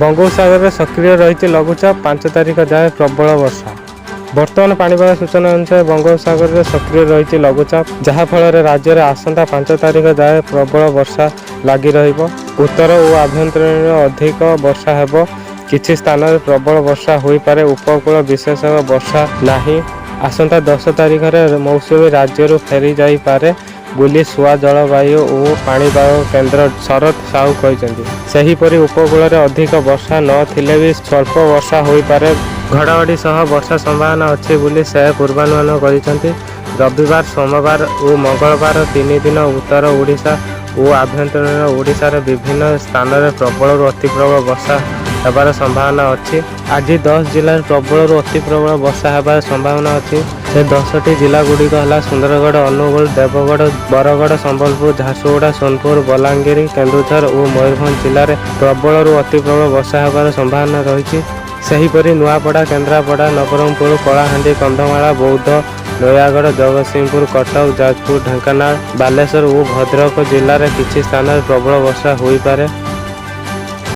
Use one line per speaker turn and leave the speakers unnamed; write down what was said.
ବଙ୍ଗୋପସାଗରରେ ସକ୍ରିୟ ରହିଛି ଲଘୁଚାପ, 5 ତାରିଖ ଯାଏ ପ୍ରବଳ ବର୍ଷା। ବର୍ତ୍ତମାନ ପାଣିପାଗ ସୂଚନା ଅନୁସାରେ ବଙ୍ଗୋପସାଗରରେ ସକ୍ରିୟ ରହିଛି ଲଘୁଚାପ, ଯାହାଫଳରେ ରାଜ୍ୟରେ ଆସନ୍ତା 5 ତାରିଖ ଯାଏ ପ୍ରବଳ ବର୍ଷା ଲାଗି ରହିବ। ଉତ୍ତର ଓ ଆଭ୍ୟନ୍ତରୀଣ ଅଧିକ ବର୍ଷା ହେବ। କିଛି ସ୍ଥାନରେ ପ୍ରବଳ ବର୍ଷା ହୋଇପାରେ। ଉପକୂଳ ବିଶେଷ ବର୍ଷା ନାହିଁ। ଆସନ୍ତା 10 ତାରିଖରେ ମୌସୁମୀ ରାଜ୍ୟରୁ ଫେରିଯାଇପାରେ ବୋଲି ସୋଆ ଜଳବାୟୁ ଓ ପାଣିପାଗ କେନ୍ଦ୍ର ଶରତ ସାହୁ କହିଛନ୍ତି। ସେହିପରି ଉପକୂଳରେ ଅଧିକ ବର୍ଷା ନ ଥିଲେ ବି ସ୍ୱଳ୍ପ ବର୍ଷା ହୋଇପାରେ। ଘଡ଼ଘଡ଼ି ସହ ବର୍ଷା ସମ୍ଭାବନା ଅଛି ବୋଲି ସେ ପୂର୍ବାନୁମାନ କରିଛନ୍ତି। ରବିବାର, ସୋମବାର ଓ ମଙ୍ଗଳବାର 3 ଦିନ ଉତ୍ତର ଓଡ଼ିଶା ଓ ଆଭ୍ୟନ୍ତରୀଣ ଓଡ଼ିଶାର ବିଭିନ୍ନ ସ୍ଥାନରେ ପ୍ରବଳରୁ ଅତି ପ୍ରବଳ ବର୍ଷା ହେବାର ସମ୍ଭାବନା ଅଛି। ଆଜି 10 ଜିଲ୍ଲାରେ ପ୍ରବଳରୁ ଅତି ପ୍ରବଳ ବର୍ଷା ହେବାର ସମ୍ଭାବନା ଅଛି। ସେ 10ଟି ଜିଲ୍ଲାଗୁଡ଼ିକ ହେଲା ସୁନ୍ଦରଗଡ଼, ଅନୁଗୁଳ, ଦେବଗଡ଼, ବରଗଡ଼, ସମ୍ବଲପୁର, ଝାରସୁଗୁଡ଼ା, ସୋନପୁର, ବଲାଙ୍ଗୀର, କେନ୍ଦୁଝର ଓ ମୟୂରଭଞ୍ଜ ଜିଲ୍ଲାରେ ପ୍ରବଳରୁ ଅତି ପ୍ରବଳ ବର୍ଷା ହେବାର ସମ୍ଭାବନା ରହିଛି। ସେହିପରି ନୂଆପଡ଼ା, କେନ୍ଦ୍ରାପଡ଼ା, ନବରଙ୍ଗପୁର, କଳାହାଣ୍ଡି, କନ୍ଧମାଳ, ବୌଦ୍ଧ, ନୟାଗଡ଼, ଜଗତସିଂହପୁର, କଟକ, ଯାଜପୁର, ଢେଙ୍କାନାଳ, ବାଲେଶ୍ୱର ଓ ଭଦ୍ରକ ଜିଲ୍ଲାରେ କିଛି ସ୍ଥାନରେ ପ୍ରବଳ ବର୍ଷା ହୋଇପାରେ।